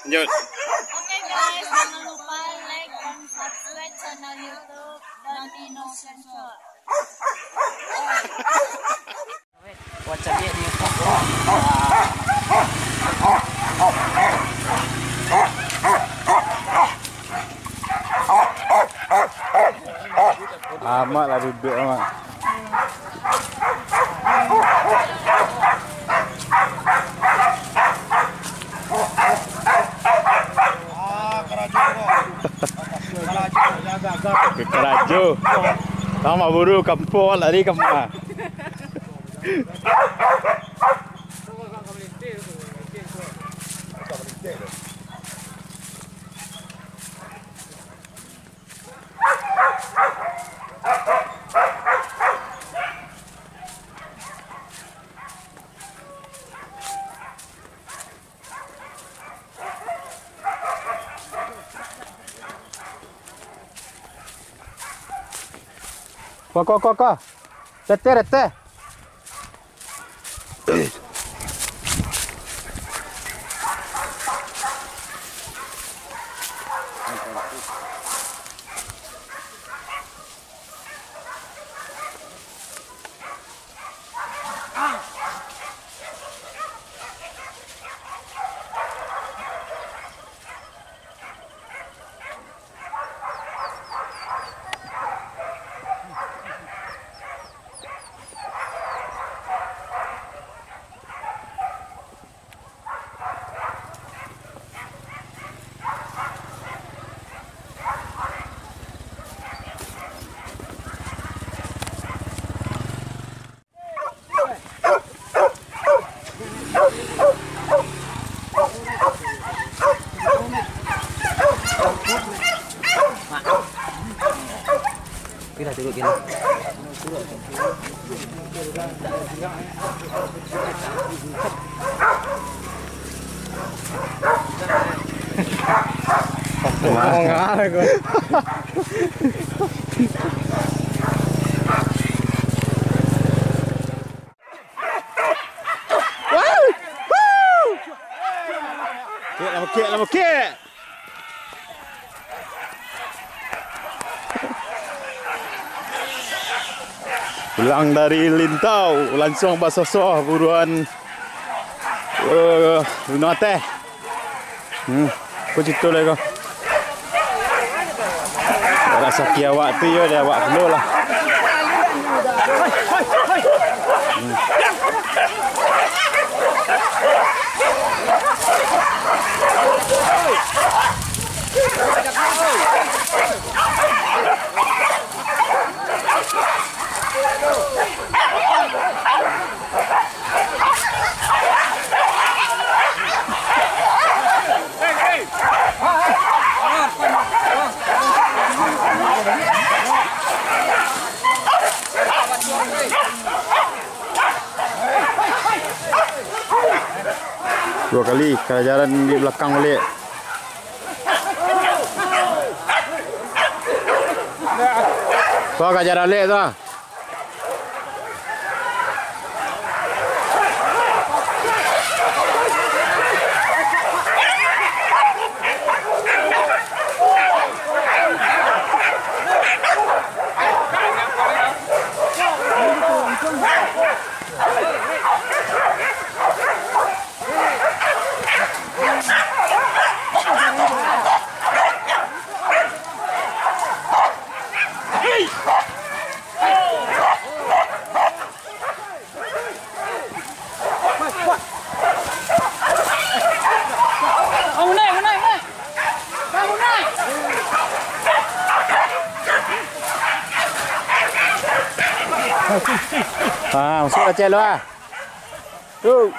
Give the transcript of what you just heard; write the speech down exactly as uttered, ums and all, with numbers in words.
Lanjut. Oke guys, jangan lupa like dan subscribe channel YouTube Dandi Nursyah. Buat cabiak di YouTube. Amak lah duduk, Amak. Karajo. Tama buru kampuang lari kama. Ko, ko, ko, ko. Teteh, teteh. Kira dulu, kira. Ngomong apa kau? Kek lah, kek lah, kek. Pulang dari Lintau, lansuang basoso buruan, eh, Gunung Ateh. Hmm, ko cito lai ko. Rasaki awak tu yo, dek awak pulo lah. Hmm. Duo kali, karajaran di balakang baliak. Tuh, kajar alek tuh. Ah, masuak lah, Cel, ah. Tu.